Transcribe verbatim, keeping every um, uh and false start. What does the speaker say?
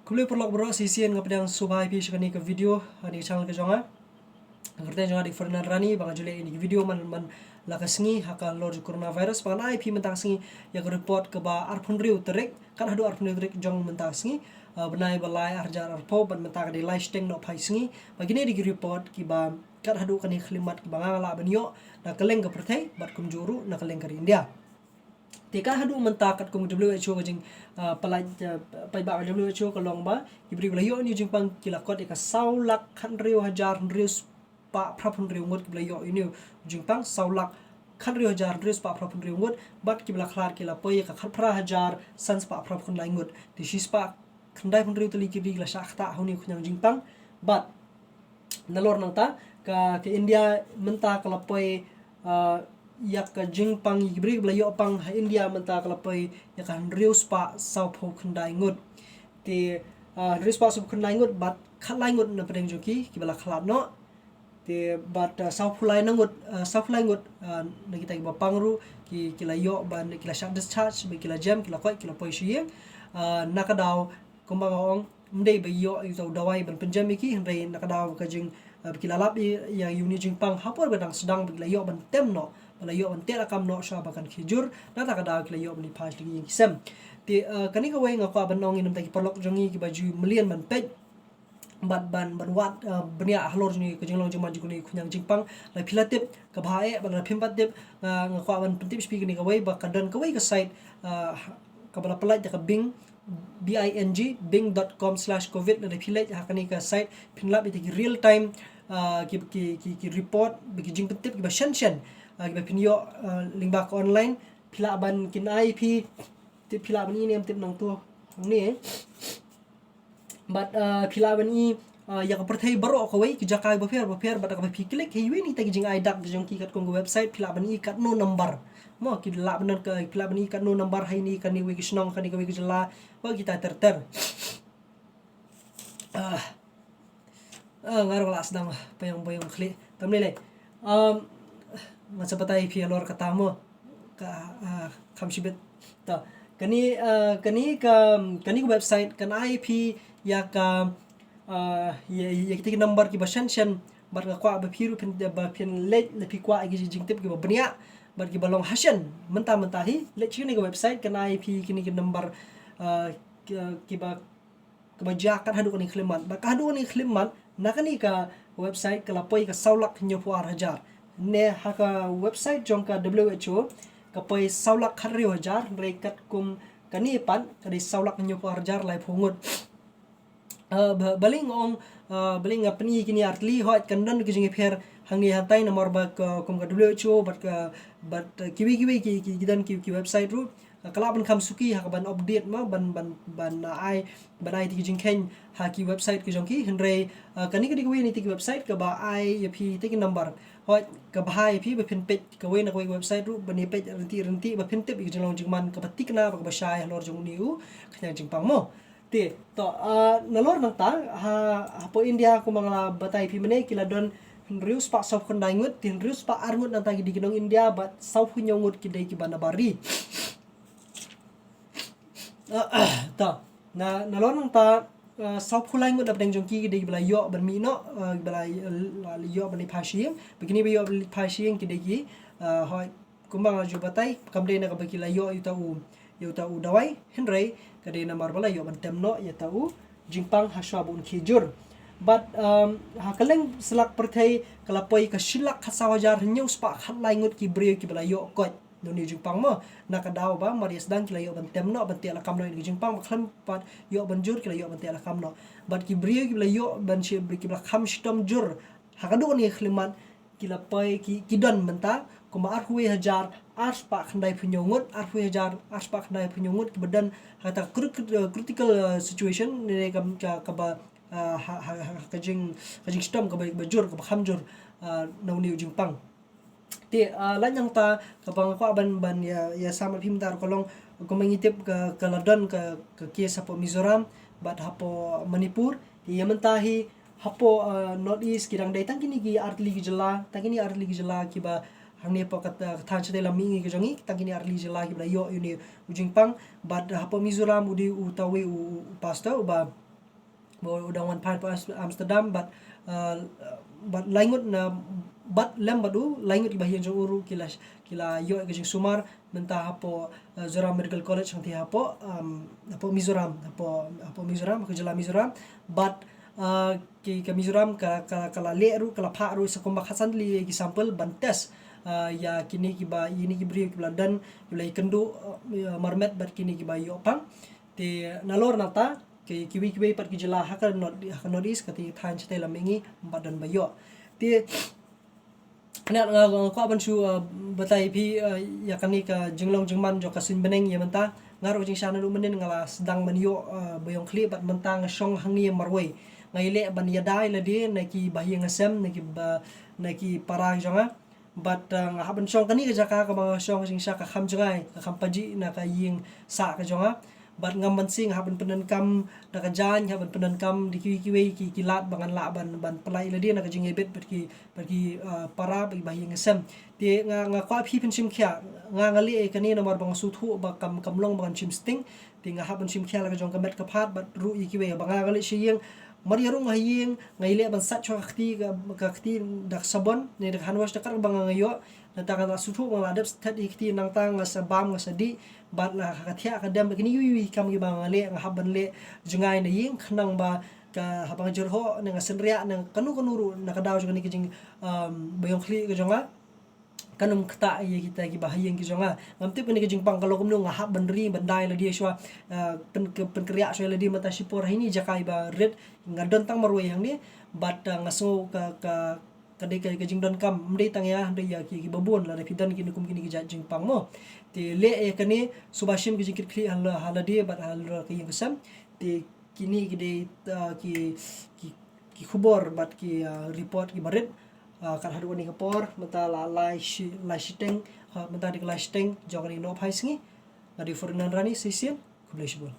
Khublei paralok baroh, shisien nga pdiang sngewbha ïa phi sha kane ka video ha kane ka channel ka jong nga. Ka kyrteng jong nga dei Ferdinand Rani, ba nga ju leh ïa kane ka video man man la ka sngi ha ka lor jong coronavirus. Ba ngan ai ïa phi mynta ka sngi ïa ka report kaba arphew hynriew tarik, kat haduh arphew hynriew tarik jong mynta ka sngi, ah, bnai ba lai ar hajar arphew, bad mynta ka dei lai shiteng noh phai sngi. Ba kine dei ki report kiba kat haduh kane ka khyllipmat kiba nga lah ban ïoh na kylleng ka pyrthei bad kumjuh ruh na kylleng ka ri India. Te kat haduh mynta katkum ka W H O ka jing, ah, palat, ah, paidbah ka W H O ka long ba ki briew ba la ïoh ïa une u jingpang ki la kot ïa ka saw lak khathynriew hajar hynriew spah phra phew hynriew ngut kiba la ïoh ïa une u jingpang, saw lak khathynriew hajar hynriew spah phra phew hynriew ngut, bad kiba la khlad ki la poi ïa ka khatphra hajar san spah phra phew khyndai ngut. Te shi spah khyndai phew hynriew tylli ki briew ki la shah ktah ha une u khñiang jingpang. Bad nalor nangta ka, ka India mynta ka la poi, ah, ïa ka jingpang ïa ki briew ba la ïoh pang ha India mynta ka la poi ïa ka hynriew spah saw phew khyndai ngut. Te, ah, hynriew spah saw phew khyndai ngut bad khatlai ngut na pdeng jong ki kiba la khlad noh. Te bad, ah, saw phew lai na ngut, ah, saw phew lai ngut, ah, na kita kiba pang ruh ki, ki la ïoh ban, ki la shah discharge, ba ki la jem, ki la koit, ki la poi sha ïing. Ah, na ka daw kumba nga ong, ym dei ba ïoh ïa uta u dawai ban pynjem ïa ki, hynrei na ka daw ka jing, ah, ba ki la lap ïa, ïa une u jingpang ha por ba dang sdang, ba ki la ïoh ban tem noh, ba la ïoh ban teh lakam noh shuwa ba kan khie jur, nangta ka daw ki la ïoh ban ïa phai sha la ki ïing ki sem. Te, ah, kane kawei nga kwah ban ong ïa na bynta ki paralok jong ngi kiba ju mlien ban peit bad ban, ban wad, ah, bniah halor jong une ka jinglong jingman jong une u khñiang jingpang. Lada phi la tip kaba heh, bad lada phim pat tip, nga, nga kwah ban pyntip sha phi kane kawei ba ka don kawei ka site, ah, kaba la pyllait da ka Bing, B I N G, bing dot com slash covid. Lada phi leit ha kane ka site phin lap ïa kita ki real time, ah, ki, ki, ki, ki report, ba ki jingpyntip kiba shen shen, ah, kiba phin ïoh, ah, lyngba ka online. Phi lah ban, kin ai phi, tip phi lah ban i ne em tip nangto hangne. Bad, ah, phi lah ban i, ah, ïa ka pyrthei baroh kawei, ki jaka bapher bapher, bad kaba phi click ha iwei na kita ki jingai dak jong ki katkum ka website, phi lah ban i katno number. Mo, ki lah ban, ka, phi lah ban i katno number ha ine kane kawei ka shnong, kane kawei ka jylla, bad kita ter ter. Ah. Ah, nga ruh la sdang payong payong khlieh. Tam lei lei. Um, nga sa batai phi halor kata mo. Ka, ah, kham shibit. To. Kane, ah, kane ka, kane ka website kan ai phi ïa ka, ah, ïa, ïa kita ki number kiba shen shen. Bad nga kwah ba phi ruh phin, ba phin leit, lada phi kwah ïa ki jingtip kiba bniah bad kiba long hashen. Mynta mynta hi, leit sha kane ka website kan ai phi kine ki number, ah, ki, kiba kaba jia kat haduh kane ka khyllipmat. Bad kat haduh kane ka khyllipmat, na kane ka website ka la poi ka saw lak hynñiewphew ar hajar. Ne ha ka website jong ka W H O ka poi saw lak khathynriew hajar, hynrei katkum kane pat ka dei saw lak hynñiewphew ar hajar laiphew ngut. Ah, ba, balei nga ong, ah, balei nga pyni kine artylli, hooid kan don ka jingïapher hangne hangtai namar ba ka, kum ka W H O bad ka, bad, ah, kiwei kiwei ki, ki, ki don ki, ki website ruh. Ah, ka lah ban kham suki ha kaban update mo, ban, ban, ban, ah, ai, ban ai ïa ki jingkheiñ ha ki website ki jong ki, hynrei, ah, kane ka dei kawei na kita ki website kaba ai ïa phi kita ki number. Hooid, kaba bha ïa phi ba phin peit kawei na kawei ka website ruh, ban ïa peit ryntih ryntih ba phin tip ïa ka jinglong jingman kaba thikna bad kaba shai halor jong une u khñiang jingpang mo. Te, to, ah, nalor nangta, ha, hapoh India kumba nga la batai phi mynne ki la don hynriew spah saw phew khyndai ngut, te hynriew spah ar ngut nangta ki dei ki nong India, bad saw phew hynñiew ngut ki dei kiba na bar ri. Ah, to, na, nalor nangta, ah, saw phew lai ngut na pdeng jong ki ki dei kiba la ïoh ban mih noh, ah, kiba la, la, la ïoh ban ïa phai sha ïing, ba kine ba ïoh ban ïa phai sha ïing ki dei ki, ah, hooid, kumba nga ju batai, kam dei na kaba ki la ïoh ïa uta u, ïa uta u dawai, hynrei ka dei namar ba la ïoh ban tem noh ïa uta u jingpang ha shuwa ba un khie jur. Bad, um, ha kylleng sa la ka pyrthei ka la poi ka shi lak khatsaw hajar hynñiew spah khatlai ngut ki briew kiba la ïoh koit na une u jingpang mo. Na ka daw ba mar ïa sdang ki la ïoh ban tem noh, ban teh lakam noh ïa une u jingpang, ba khlem pat ïoh ban jur ki la ïoh ban teh lakam noh. Bad ki briew kiba la ïoh ban shi, kiba la kham shitom jur ha ka dei kane ka khyllipmat, ki la poi, ki, ki don mynta kumba arphew wei hajar ar spah khyndai phew hynñiew ngut, arphew wei hajar ar spah khyndai phew hynñiew ngut kiba don ha kata ka cri-, cri-, critical, uh, situation, ne ka, ka, kaba, uh, ha, ha, ha, ha ka jing, ka jingshitom kaba, kaba jur, kaba kham jur, uh, na une u jingpang. Te, uh, lait nangta kaba nga kwah ban, ban ïa, ïa sam bad phi mynta ruh ka long, kumba ngi tip ka, ka la don ka, ka case hapoh Mizoram bad hapoh Manipur. Te ïa mynta hi hapoh, uh, North East ki dang dei tang kine ki artylli ki jylla, tang kine artylli ki jylla kiba hangne hapoh ka, uh, ka thaiñ shatei lam mihngi ka jong ngi, tang kine artylli ki jylla kiba la ïoh ïa une u jingpang. Bad hapoh Mizoram u dei uta uwei u, u, u pastor uba ba u dang wan phai hapoh Amsterdam, bad, uh, bad lai ngut na, bad lem bad u, lai ngut kiba ha ïing jong u ruh ki la, ki la ïoh ka jingsumar, mynta hapoh, uh, Zoram Medical College, hangtei hapoh, um, hapoh Mizoram, hapoh, hapoh Mizoram, hapoh jylla Mizoram, bad, uh, ki, ka Mizoram ka, ka, ka la leh ruh, ka la phah ruh sa kumba khatsan tylli ki sample ban test, uh, ïa kine kiba, ïa kine ki briew kiba la don, kiba la ïakynduh, uh, marmet bad kine kiba ïoh pang. Te nalor nangta, ki, kiwei kiwei pat ki jylla ha ka North, ha ka North East, ka tnat shatai la mihngi, ym pat don ba ïoh. Te, nga, nga, nga kwah ban shu, uh, batai phi, uh, ïa kane ka jinglong jingman jong ka suiñ bneng ïa mynta. Nga ruh jingshah naduh mynnin nga la sdang ban ïoh, uh, ba ïong khlieh, bad mynta nga shong hangne marwei. Nga ïaleh ban ïada ïa lade na ki bahaïing hasem, na ki ba, na ki para jong nga. Bad, uh, nga hap ban shong kane ka jaka kaba nga shong, ka jingshah ka kham jngai, ka kham pajih na ka ïing sah ka jong nga. Bad ngam banse nga hap ban pyndonkam da ka jaiñ, nga hap ban pyndonkam da kiwei kiwei ki, ki lad ba ngan lah ban, ban pynlait ïa lade na ka jingïabit bad ki, bad ki, uh, para bad ki bahaïing hasem. Te nga, nga kwah phi pynshim khia, nga, nga leh ïa kane namar ba nga sngewthuh ba kam, kam long ba ngan shim sting. Te nga hap ban shim khia la ka jong ka met ka phad bad ruh ïa kiwei, ba nga, nga leit sha ïing, mar ïa rung ha ïing, nga ïaleh ban sait shuwa ka kti, ka, ka kti da ka sabon ne da ka hand wash da kata kaba nga, nga ïoh. Nangta nga la sngewthuh ba nga la dep sait ïa ka kti, nangta nga sa bam, nga sa dih, bad la ka thiah ka dem, bad kine kiwei kiwei ki kam kiba nga leh, nga hap ban leh jngai na ïing, khnang ba ka, haba nga jyrhoh ne nga synriah ne kano kano ruh na ka daw jong kane ka jing, um, ba ïong khlieh ka jong nga, kan ym ktah ïa kita ki bahaïing ki jong nga. Ngam tip kane ka jingpang ka long kumno, nga hap ban ri ban da ïa lade shuwa, uh, pyn, pynkynriah shuwa ïa lade mynta shipor ha ine i jaka iba rit, nga don tang marwei hangne, bad, uh, nga sngew ka, ka, ka dei ka, ka jingdonkam, ym dei tang ïa, hynrei ïa ki, kiba bun, lada phi don kine kum kine ki jait jingpang mo. Te leh ïa kane, suba shim ka jingkitkhlieh ha la, ha lade bad halor ka ïing ka sem. Te kine ki dei, uh, ki, ki, ki khubor bad ki, uh, report kiba rit. Uh, kat haduh kane ka por, mynta la lai shi, lai shiteng, uh, mynta dei ka lai shiteng jong kane ka nohphai sngi. Nga dei Ferdinand Rani, sa shisien, khublei shibun.